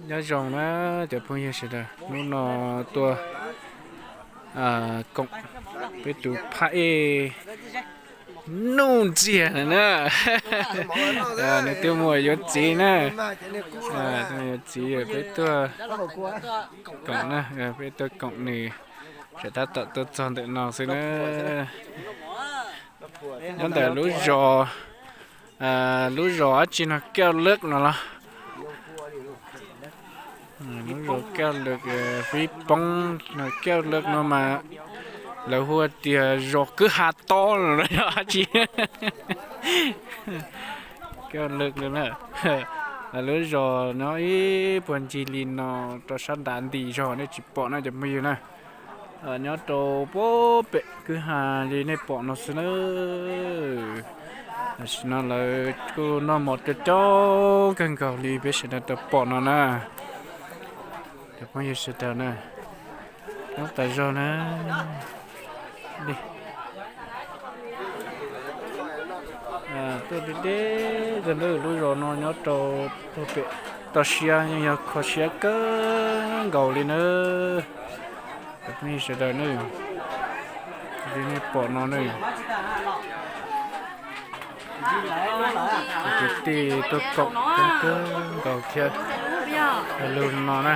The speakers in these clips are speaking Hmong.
Nyob zoo na cov phooj ywg sawv daws, hnub no tuaj koom peb tus phab ej Nuj Ntxiag na. Nws twb muaj yuav txiv na, yuav txiv peb tuaj koom na, peb tuaj koom nws, sawv tab tom tuaj txog ntawm no xwb na. Nyob ntawm lub zos, lub zos dab tsi no, Kauj Lwm no los? Lub zos Kauj Lwm, Fib Poob no, Kauj Lwm no mas lawv hu tias zos kwj ha tob no los yog dab tsi. Kauj Lwm no na, lub zos nyob ib puag ncig li no, rau sab nrad nti zog nej tsis pom na cov phooj ywg na. Nyob rau puag pem kwj ha li nej pom no xwb na. Tam sim no lawv kuj noj mov coob coob kawg nkaus li peb sawv daws tau pom no na. Cov phooj ywg sawv daws na, nyob tas zog na. Tuaj deb deb rau ntawm lub zos no nyob rau puag pem toj siab yeej yog kho siab kawg nkaus li na. Cov phooj ywg sawv daws na, li nej pom no na, kwv tij tuaj koom kawg nkaus thiab. Lug no na.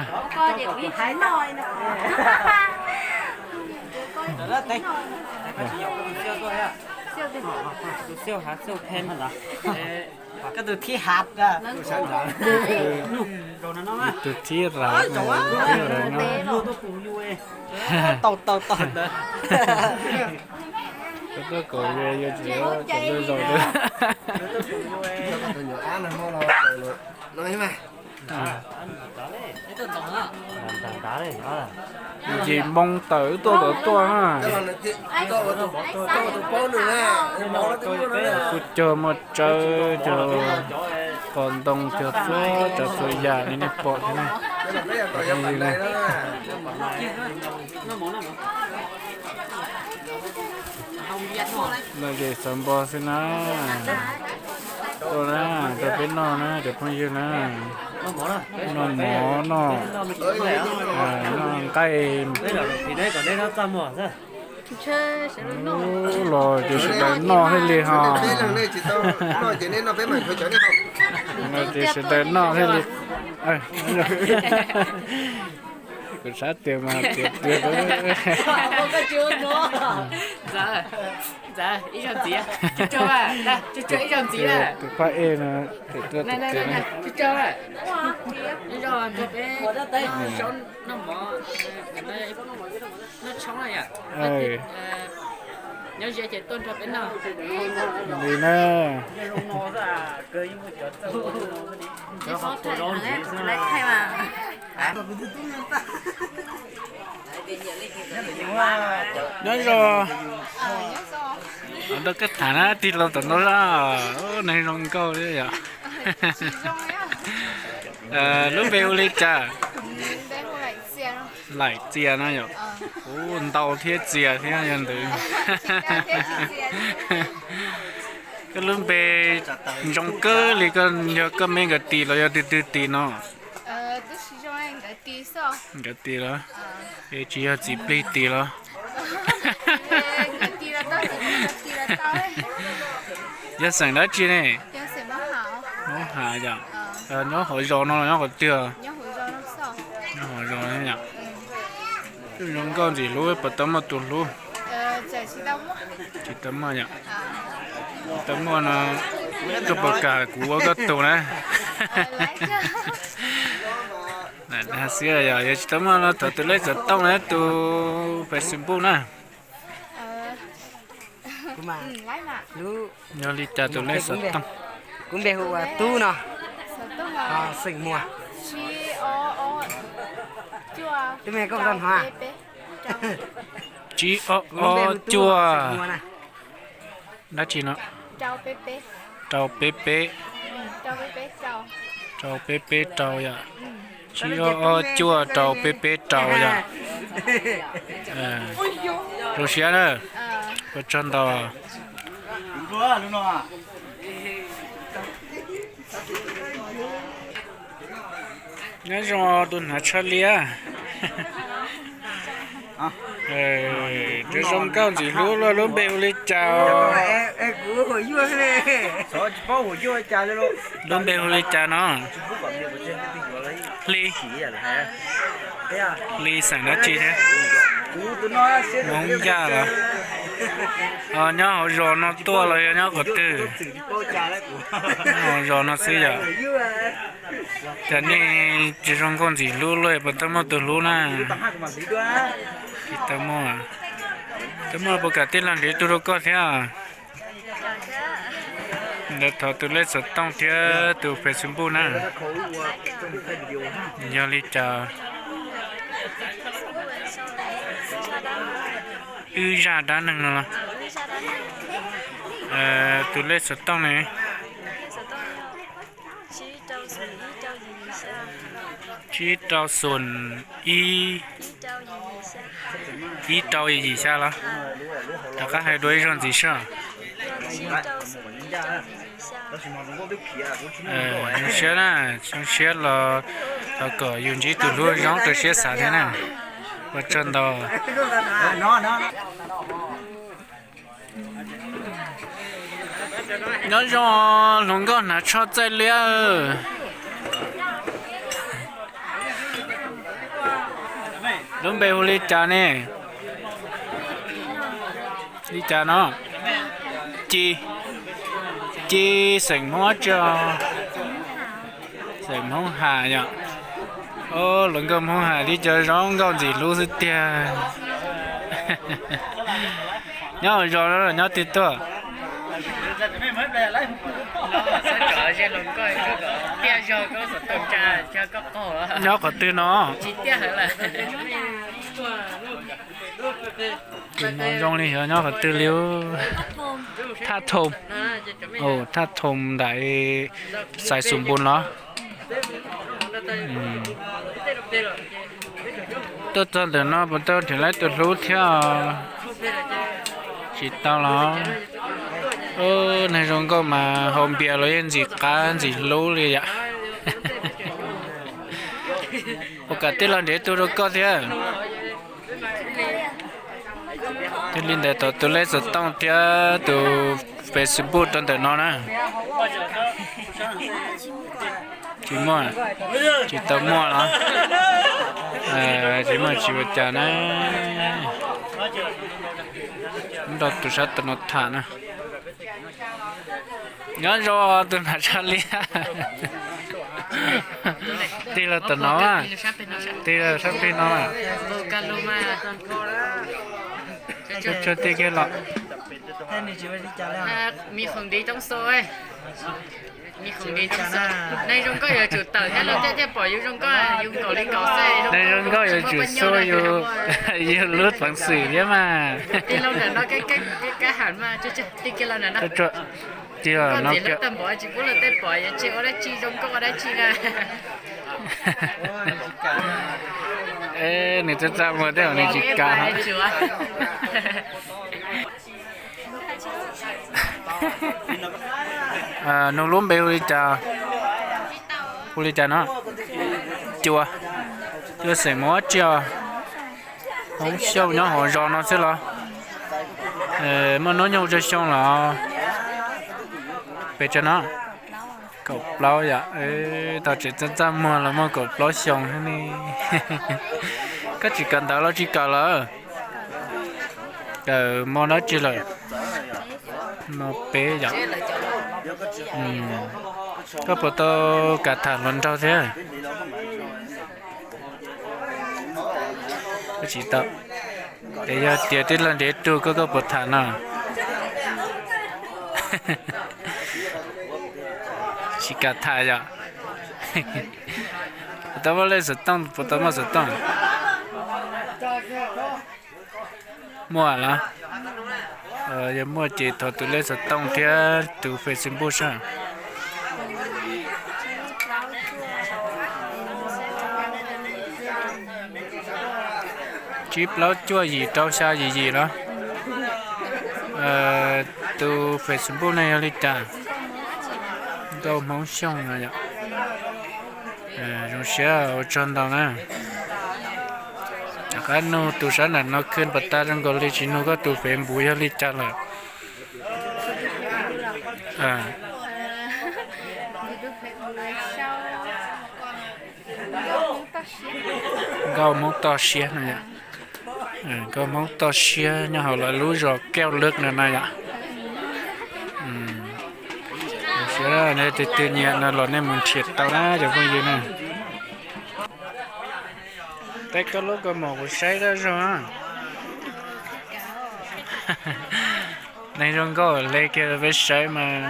Koj tus thib hav, tus thib hav. Tau tau tau ntawd. Koj tuaj koom yus ces koj lub zos ntawd. Yus ces moo tawm tuaj tawm tuaj na. Kuj cog muaj tsawb, cog qos ntoo, cog txhua tsav txhua yam li nej pom thiab na. Noj ces xav npo xwb na. Tuaj na, rau peb noj na cov phooj ywg na. Noj mov noj, noj nqaij. Los ces sawv daws noj thiaj li ho. Los ces sawv daws noj thiaj li. Kuv sab tias mas tias tias. Tus phab ej no, li na. Nyob zoo. Ntau kab tham na, tig los tom no na. Neeg zoo nkauj thiab yom. Lub npe hu li cas? Laim Txias no yom. Ub, ntau thiab txias thiab yog ntawd. Koj lub npe zoo kawg li, koj yog koj me nkawd tis los yog twg twg tis no? Nkawd tis los? Es tsis yog txiv plig tis los? Yog xeem dab tsi ne? Hmoob Has yom. Nyob hauv zos no los nyob qhov twg? Nyob hauv zos yom. Zoo nkauj ntxim hlub, puas tau muaj tus hlub? Tsis tau muaj yom. Tsis tau muaj no, koj puas kam kuv ua koj tus na? Xwb yog, yog tsis tau muaj no thov tus lej xov tooj na, tus Facebook na. Yog li cas tus lej xov tooj? Kuv npe hu ua Tub no. Xeem Muas. Tus me koj hnov? Tsib ob ob cuaj. Dab tsi no? Rau peb peb. Rau peb peb rau yom. Tsib ob ob cuaj rau peb peb rau yom. Zoo siab na. Ua tsaug ntau. Nyob zoo tus hnav tsho liab. Cov zoo nkauj ntxim hlub luaj, lub npe hu li cas? Lub npe hu li cas no? Hli. Hli xeem dab tsi thiab? Hmoob Yaj los? Nyob hauv zos no tuaj los yog nyob qhov twg? Nyob hauv zos no xwb yom. Cas nej tsis zoo nkauj ntxim hlub luaj, puas tau muaj tus hlub na? Tsis tau muaj. Tau muaj puas kam tij laug nrhiav ib tug rau koj thiab? Ntawd thov tus lej xov tooj thiab tus Facebook na. Yog li cas? Wb zaj dab neeg no los? Tus lej xov tooj ne? Tsib rau xoom ib, ib rau yim xya los? Rov qab hais dua ib zaug ntxiv soj. Zoo siab na, zoo siab los thov kom yus ntsib tus hlub zoo rau siab xav thiab na. Ua tsaug ntau. Nyob zoo hluas nkauj hnav tsho txaij liab. Lub npe hu li cas ne? Li cas no? Ci, Ci xeem Hmoob tsi? Xeem Hmoob Has yom. Hluas nkauj Hmoob Has tib co zoo nkauj ntxim hlub xwb tiag. Nyob hauv zos no los nyob twg tuaj? Nyob qhov twg no? Tus no zoo li xyov nyob qhov twg li. Thaj Thoo. Thaj Thoo ntawm Xais Xus Npus los? Tuaj txog ntawm no puas tau nrhiav laib tus hlub thiab? Tsis tau los? Neeg zoo nkauj mas haus npias los yeej ntxim qab ntxim hlub li yam. Puas kam tij laug nrhiav tus rau koj thiab? Yog li ntawd thov tus lej xov tooj thiab tus Facebook rau ntawm no na. Tsis muaj, tsis tau muaj los? Tsis muaj tsis ua cas na. Nrog tus sab tom no tham na. Nyob zoo tus hnav tsho liab. Tig los tom no, tig los sab peg no. Tsuag tsuag tig kiag los. Neeg zoo nkauj yuav tsum tawm thiab, luag tej thiaj pom yus zoo nkauj, yus nkaum li nkaus xwb. Neeg zoo nkauj yuav tsum xua yus, yus lub peev xwm thiab mas. Tig los ntawm no, kab ham mas, tig kiag los ntawm no. Tig los no, tsis pub luag tej pom yuav tsis ua dab tsi zoo nkauj ua dab tsi na. Nws txaj txaj muag thiab nws tsis kam. Nug lub npe hu li cas? Hu li cas no? Cua. Cua xeem Hmoob tsi os? Hmoob Xyooj nyob hauv zos no xwb los? Muaj hnub nyoog tsawg xyoo los? Pes tsawg no? Kaum plaub yom. Tau tseem txaj txaj muag los muaj kaum plaub xyoo thiab ne. Koj tsis kawm ntawv los tsis kawm lawm? Kawm mos dab tsi lawm? Mos peb yom. Koj puas tau kam tham hluas nraug thiab? Tsis tau. Es yog tias tij laug nrhiav tus koj, koj puas tham no? Tsis kam tham yom. Puas tau muaj lej xov tooj, puas tau muaj xov tooj? Muaj los? Yog muaj ces thov tus lej xov tooj thiab tus Facebook seb. Tsib plaub cuaj yim rau xya yim yim los? Tus Facebook no yog li cas? Nkauj Hmoob Xyooj no yom. Zoo siab ua tsaug ntau na. Rov qab nug tus sab nram no khw pas tas zoo nkaus li tsis nug koj tus Facebook yog li cas lawm. Nkauj Hmoob Toj Siab no yom. Nkauj Hmoob Toj Siab nyob hauv lawv lub zos Keo Lwm no na yom. Siab nej tus twg nyiam no los nej mus nrhiav tau na cov phooj ywg na. Teb koj lub kaus mom kuv saib dab zog. Neeg zoo nkauj hle kiag peb saib mas.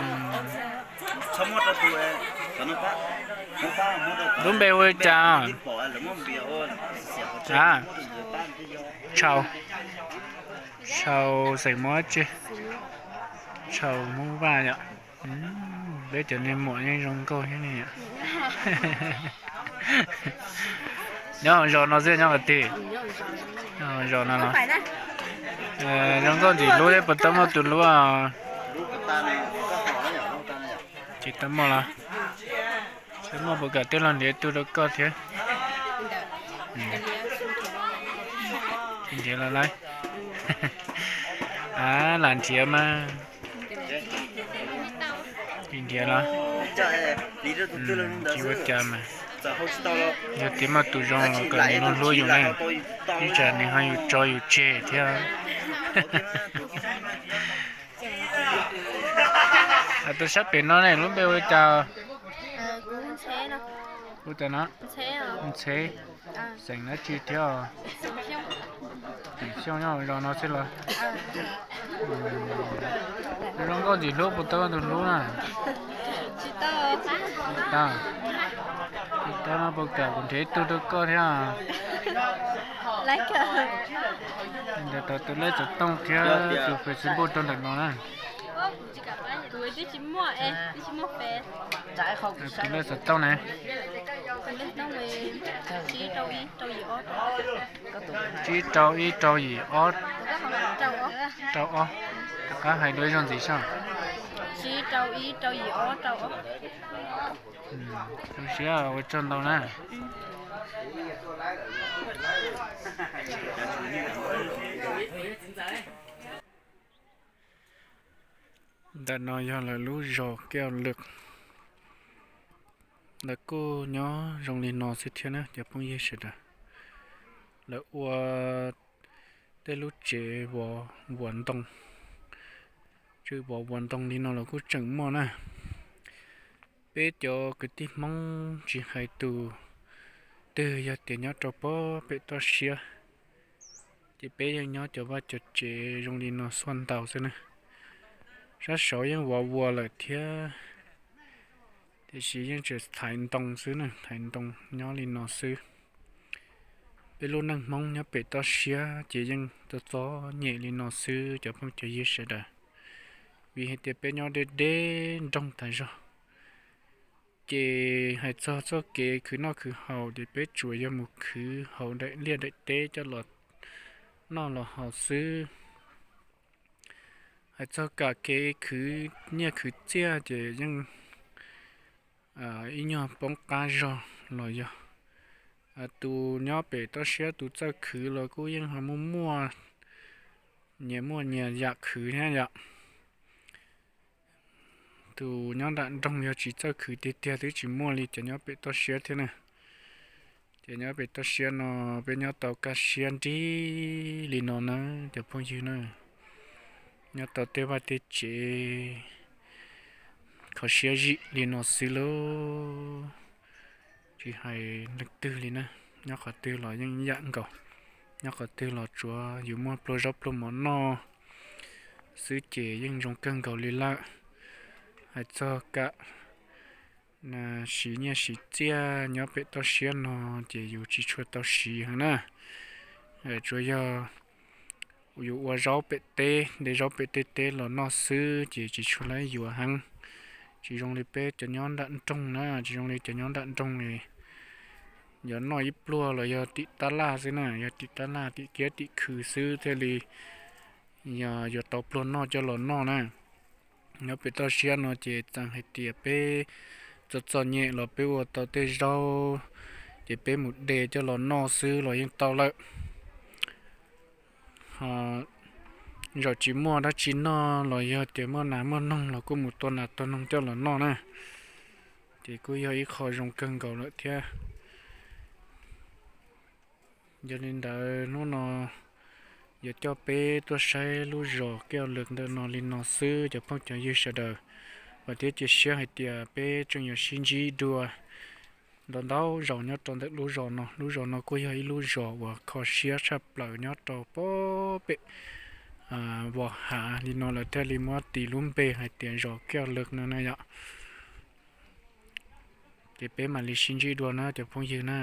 Lub npe hu li cas? Tshau, Tshau xeem Hmoob tsi? Tshau Hmoob Vaj yom. Peb cov niag muam yeej zoo nkauj thiab ne yom. Nyob zos no xwb nyob qhov twg? Zos no los. Zoo nkauj ntxim hlub thiab puas tau muaj tus hlub? Tsis tau muaj los? Tsis muaj puas kam tej los nrhiav ib tug rau koj thiab? Tsis nrhiav los lauj? Lam nrhiav mas. Tsis nrhiav los? Tsis ua cas mas. Yog tias muaj tus zoo los kom nws hlub hlub yus ne. Ib tsam nws ho yuav tso yus tseg thiab. Tus sab pem no ne lub npe hu li cas? Hu cas no? Ntxheb. Xeem dab tsi thiab? Xeem Xyooj nyob zos no xwb los? Zoo nkauj ntxim hlub puas tau tus hlub na? Tsis tau. Tsis tau no puas kam kuv nrhiav ib tug rau koj thiab? Ntawm tau tus lej xov tooj thiab tus Facebook rau ntawm no na. Tus lej xov tooj ne? Tsib rau ib rau yim ob rau ob. Rov qab hais dua ib zaug ntxiv soj. Tsib rau ib rau yim ob rau ob. Zoo siab ua tsaug ntau na. Ntawm no yog lawv lub zos Keo Lwm. Lawv kuj nyob zoo li no xwb thiab na cov phooj ywg sawv daws. Lawv ua tej lub tsev vov vuas ntoo, tsev vov vuas ntoo li no los kuj tseem muaj na. Peb cov kwv tij Hmoob tsis hais tus twg yog tias nyob rau pob pem toj siab, ces peb yeej nyob cov vaj cov tsev zoo li no xuaj ntau xwb na. Sab saud yeej vov vuas lawm thiab, tiam sis yeej tseem thaiv ntoo xwb na, thaiv ntoo nyob li no xwb. Peb lub neej Hmoob nyob pem toj siab ces yeej txom txom nyem li no xwb cov phooj cov ywg sawv daws. Vim hais tias peb nyob deb deb nroog tas zog, ces hais txog txoj kev khwv noj khwv haus ces peb tsuas yog mus khwv hauv daim liaj daim teb coj los noj los haus xwb. Hais txog kam kev khwv nyiaj khwv txiaj ces yeej ib nyuag poob qab zog los yog. Tus nyob pem toj siab tus txawj khwv los kuj yeej ho muaj muaj nyias muaj nyias yam khwv thiab yom. Tus nyob nram nroog yog tsis txawj khwv tiag tiag twb tsis muaj li cov nyob pem toj siab thiab na. Ces nyob pem toj siab no peb nyob tau kaj siab nrib li no na cov phooj ywg na. Nyob tau tej vaj tej tsev kho siab zim li no xwb lauj. Tsis hais leej twg li na, nyob qhov twg los yeej ib yam nkaus. Nyob qhov twg los tsuav yus muaj pluag zaub pluag mov noj xwb ces yeej zoo kawg nkaus li lawm. Hais txog kam siv nyiaj siv txiaj nyob pem toj siab no ces yus tsis tshua tau siv heev na. Tsuas yog yus ua zaub pem teb, de zaub pem tej teb los noj xwb ces tsis tshua laib yuav heev. Tsis zoo li peb cov nyob nram nroog na, tsis zoo li cov nyob nram nroog li. Yog noj ib pluag los yog tim tab laj xwb na, yog tim tab laj tim kiab tim khw xwb thiaj li yog yuav tau pluag noj coj los noj na. Nyob pem toj siab no ces txawm hais tias peb txom txom nyem los peb ua tau tej zaub, ces peb mus de coj los noj xwb los yeej tau lawm. Ho zaum tsis muaj dab tsi noj los yog tias muaj nas muaj noog los kuj mus tua nas tua noog coj los noj na, ces kuj yog ib qho zoo kawg nkaus lawm thiab. Yog li ntawd hnub no yuav coj peb tuaj saib lub zos Kiaj Lwm ntawm no li no xwb cov phooj cov ywg sawv daws, vam thiab cia siab hais tias peb tseem yuav sib ntsib dua ntau ntau zaus nyob rau ntawm lub zos no. Lub zos no kuj yog ib lub zos uas kho siab tshaj plaws nyob rau pem Vaj Hav li no lawv thiaj li muab tis lub npe hais tias zos Kiaj Lwm no na yom. Ces peb mam li sib ntsib dua na cov phooj ywg na.